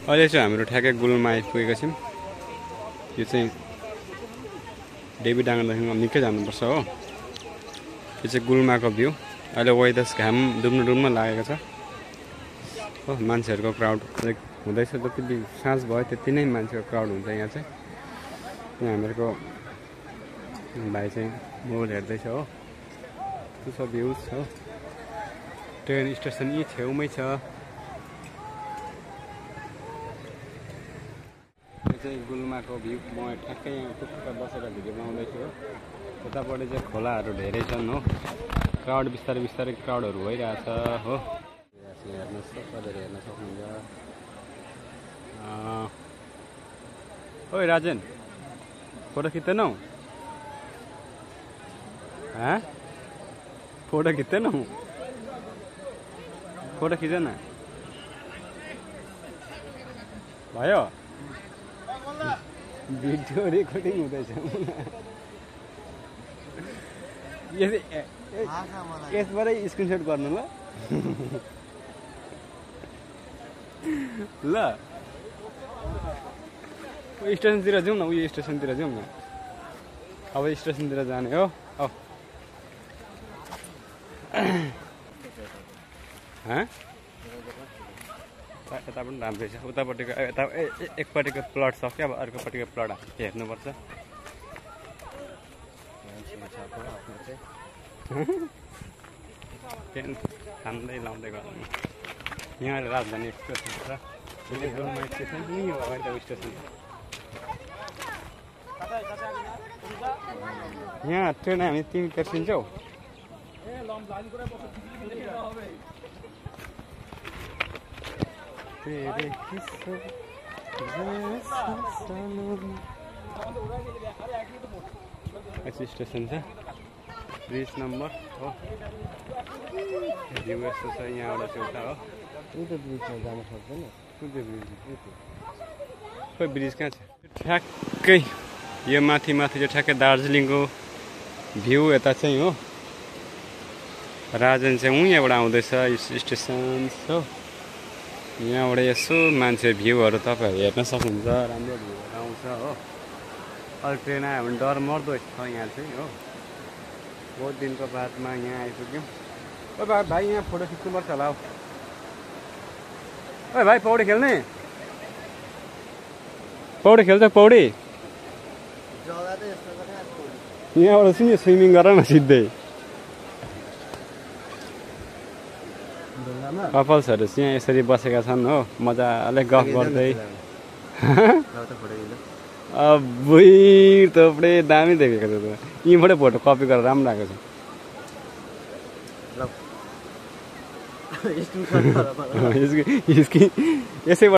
अहिले चाहिँ हाम्रो ठ्याक्कै गुल्मा आइपुगेको छौँ। यो चाहिँ देवी डाँगादेखि निकै जानुपर्छ हो। यो चाहिँ गुल्माको भ्यू। अहिले वेदर घाम डुब्न लागेको छ हो। मान्छेहरूको क्राउड हुँदैछ। जति साँझ भयो त्यति नै मान्छेको क्राउड हुन्छ यहाँ चाहिँ। यहाँ हामीहरूको भाइ चाहिँ मोबाइल हेर्दैछ हो। त्यो छ भ्युज हो। ट्रेन स्टेसन यी छेउमै छ। यो चाहिँ गुल्माको भ्यू। म ठ्याक्कै यहाँ टुक्क बसेर भिडियो बनाउँदैछु हो। यतापट्टि चाहिँ खोलाहरू धेरै छन् हो। क्राउड बिस्तारै क्राउडहरू भइरहेछ हो। हेर्नुहोस् तपाईँहरू हेर्न सक्नुहुन्छ। ओइ राजेन, फोटो खिच्दैनौ? फोटो खिच्दैनौ? फोटो खिच न भयो। भिडियो रेकर्डिङ हुँदैछ। यसबाटै स्क्रिनसट गर्नु ल। ल स्टेसनतिर जाउँ न। उयो स्टेसनतिर जाउँ न। अब स्टेसनतिर जाने हो। यता पनि राम्रै छ। उतापट्टिको यता एकपट्टिको प्लट सक्यो। अब अर्कोपट्टिको प्लट हेर्नुपर्छ। खाँदै लाउँदै गर्नु। यहाँ राजधानी एक्सप्रेस छ। गुल्मा स्टेसन यहीँ हो अगाडि त स्टेसन। यहाँ ट्रेन हामी 3 पर्सिन्छौँ। स्टेसन छ। ब्रिज नम्बर हो। भ्यू यस्तो छ यहाँबाट चाहिँ उता हो। ब्रिजमा जान सक्दैन। कुन चाहिँ ब्रिज? खोइ ब्रिज कहाँ छ? ठ्याक्कै यो माथि चाहिँ ठ्याक्कै दार्जिलिङको भ्यू यता चाहिँ हो। राजन चाहिँ यहाँबाट आउँदैछ स्टेसन हो। यहाँबाट यसो मान्छे भ्यूहरू तपाईँहरू हेर्न सक्नुहुन्छ। राम्रो भ्यूहरू आउँछ हो। अहिले ट्रेन आयो भने डर मर्दो छ यहाँ चाहिँ हो। बहुत दिनको बादमा यहाँ आइपुग्यौँ। ओ भाइ यहाँ फोटो खिच्नुपर्छ होला हौ। ओ भाइ पौडी खेल्ने? पौडी खेल्छ? पौडी यहाँबाट सुन्यो स्विमिङ गर न सिधै। कपल्सहरू यहाँ यसरी बसेका छन् हो। मजाले गफ गर्दै। अबुई थोप्रै दामी देखेको छ त। यहीँबाटै फोटो कपी गरेर राम्रो आएको छ। यसैबाट